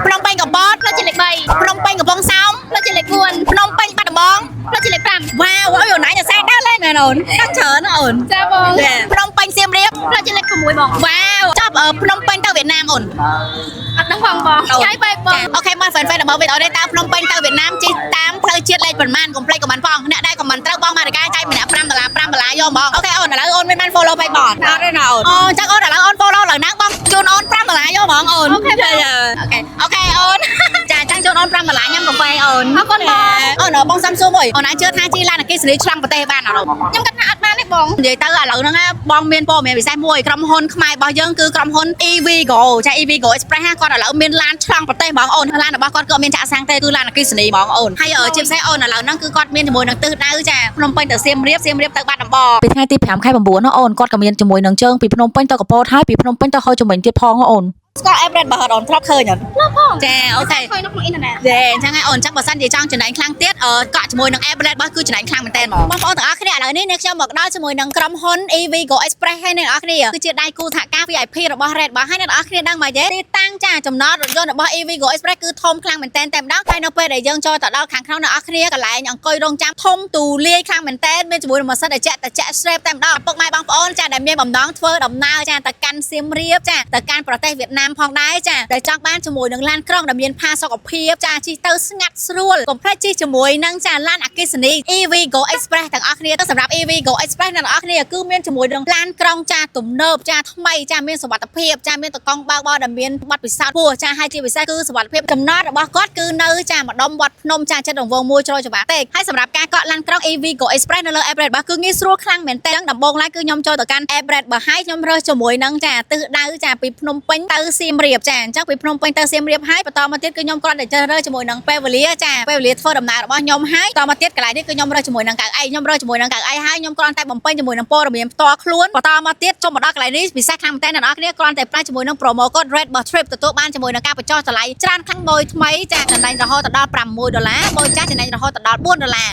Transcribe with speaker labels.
Speaker 1: ភ្នំពេញកំពត
Speaker 2: ផ្លូវជាតិលេខ3
Speaker 1: ភ្នំពេញកំពង់សោម
Speaker 2: ផ្លូវជាតិលេខ4
Speaker 1: ភ្នំពេញបាត់ដំបង
Speaker 2: ផ្លូវជាតិលេខ5
Speaker 1: វ៉ាវអើយអូនឯងសែនដើរលេងមែនអូនដឹងច្រើនណាស់អូន
Speaker 2: ចាបង
Speaker 1: ចាភ្នំពេញសៀមរាប
Speaker 2: ផ្លូវជាតិលេខ6បង
Speaker 1: វ៉ាវចប់ភ្នំពេញទៅវៀតណាមអូន
Speaker 2: អត់ដឹងផងបងឆ្ងាយបែបបង
Speaker 1: OK មក fan fan របស់វីដេអូនេះតើភ្នំពេញទៅវៀតណាមជិះតាមផ្លូវជាតិលេខប៉ុន្មានកុំភ្លេច comment ផងអ្នកដែល comment ត្រូវបងមារិកាចែកម្នាក់5ដុល្លារ5ដុល្លារយកហ្មង OK អូនឥឡូវអូនមានបាន follow បែបបង
Speaker 3: អត់ទេណាអូន
Speaker 1: អូអញ្ចឹងអូនឥឡូវអូន follow ឥឡូវហ្នឹងបងជូនអូន5ដុល្លារយកហ្មងអូន
Speaker 2: OK បង
Speaker 1: OK OK អូន ចាអញ្ចឹងជូនអូន5ដុល្លារញ៉ាំកាហ្វេអូន
Speaker 2: អរគុណបង
Speaker 1: អូនបងសំសួរមួយអូនអាចជឿថាជិះឡានអគ្គិសនីឆ្លងប្រទេសបានអត់អូន
Speaker 2: ខ្ញុំគិតថាអត់បានទេបង
Speaker 1: និយាយទៅឥឡូវហ្នឹងណាបងមានព័ត៌មានពិសេសមួយក្រុមហ៊ុនខ្មែររបស់យើងគឺក្រុមហ៊ុន EV Go ចា EV Go Express ណាគាត់ឥឡូវមានឡានឆ្លងប្រទេសហ្មងអូនឡានរបស់គាត់គឺអត់មានចាក់សាំងទេគឺឡានអគ្គិសនីហ្មងអូនហើយជាពិសេសអូនឥឡូវហ្នឹងគឺគាត់មានជាមួយនឹងទិសដៅចាភ្នំពេញទៅសៀមរាបសៀមរាបទៅបាត់ដំបង
Speaker 4: ពីថ្ងៃទី5ខែ9ណាអូនគាត់ក៏មានជាមួយនឹងជើងពីភ្នំពេញទៅកពតហើយពីភ្នំពេញទៅហូជីមិញទៀតផងអូន
Speaker 1: ស្គាល់ app Red បើអូនធ្លាប់ឃើញអត់
Speaker 2: ធ្លាប់ផង
Speaker 1: ចា OK
Speaker 2: ឃើញនៅក្នុងអ៊ីនធឺណិត
Speaker 1: ចាអញ្ចឹងហើយអូនអញ្ចឹងបើសិនជាចង់ចំណេញខ្លាំងទៀតកក់ជាមួយនឹង app Red របស់គឺចំណេញខ្លាំងមែនតើហ្មងបងប្អូនទាំងអស់គ្នាឥឡូវនេះនេះខ្ញុំមកដល់ជាមួយនឹងក្រុមហ៊ុន EV Go Express ហើយអ្នកនរគ្នាគឺជាដៃគូសហការ VIP របស់ Red របស់ហើយអ្នកនរគ្នាដឹងមកទេទីតាំងចាចំណតរថយន្តរបស់ EV Go Express គឺធំខ្លាំងមែនតើតែម្ដងហើយនៅពេលដែលយើងចូលទៅដល់ខាងក្នុងអ្នកនរគ្នាកន្លែងអង្គុយរងចាំធំទូលាយខ្លាំងមែនតើមានជាមួយនឹងម៉ាស៊ីនត្រជាក់ត្រជាក់ស្រេបតែម្ដងពុកម៉ែបងប្អូនចាដែលមានបំណងធ្វើដំណើរចាទៅកាន់សៀមរាបចាទៅកាន់ប្រទេសវៀតណាមផងដែរចាដែលចង់បានជាមួយនឹងឡានក្រុងដែលមានផាសុកភាពចាជិះទៅស្ងាត់ស្រួលកុំភ្លេចជិះជាមួយនឹងចាឡានអគ្គិសនី EV Go Express ទាំងអស់គ្នាទៅសម្រាប់ EV Go Express អ្នកទាំងអស់គ្នាគឺមានជាមួយនឹងឡានក្រុងចាទំនើបចាថ្មីចាមានសុវត្ថិភាពចាមានតកង់បើកបរដែលមានបទពិសោធន៍ខ្ពស់ចាហើយជាពិសេសគឺសុវត្ថិភាពចំណតរបស់គាត់គឺនៅចាម្ដុំវត្តភ្នំចាចិត្តរង្វង់មួយជ្រោយចង្វាទេហើយសម្រាប់ការកក់ឡានក្រុង EV Go Express នៅលើ app Red របស់គឺងាយស្រួលខ្លាំងមែនទែនដំបូងឡើយគឺខ្ញុំចូលទៅកាន់ app Red បើហើយខ្ញុំរើសជាមួយនឹងចាទិសដៅចាពីភ្នំពេញទៅសៀមរាបចាអញ្ចឹងពីភ្នំពេញទៅសៀមរាបហើយបន្តមកទៀតគឺខ្ញុំគ្រាន់តែជ្រើសរើសជាមួយនឹងពេលវេលាចាពេលវេលាធ្វើដំណើររបស់ខ្ញុំហើយបន្តមកទៀតកន្លែងនេះគឺខ្ញុំរើសជាមួយនឹងកៅអីខ្ញុំរើសជាមួយនឹងកៅអីហើយខ្ញុំគ្រាន់តែបំពេញជាមួយនឹងព័ត៌មានផ្ទាល់ខ្លួនបន្តមកទៀតចូលមកដល់កន្លែងនេះពិសេសខ្លាំងមែនទែនអ្នកនរគ្នាគ្រាន់តែប្រើជាមួយនឹង promo code Red Bus Trip ទទួលបានជាមួយនឹងការបញ្ចុះតម្លៃច្រើនខ្លាំងមួយថ្មីចាចំណេញរហូតដល់6ដុល្លារមួយចាស់ចំណេញរហូតដល់4ដុល្លារ។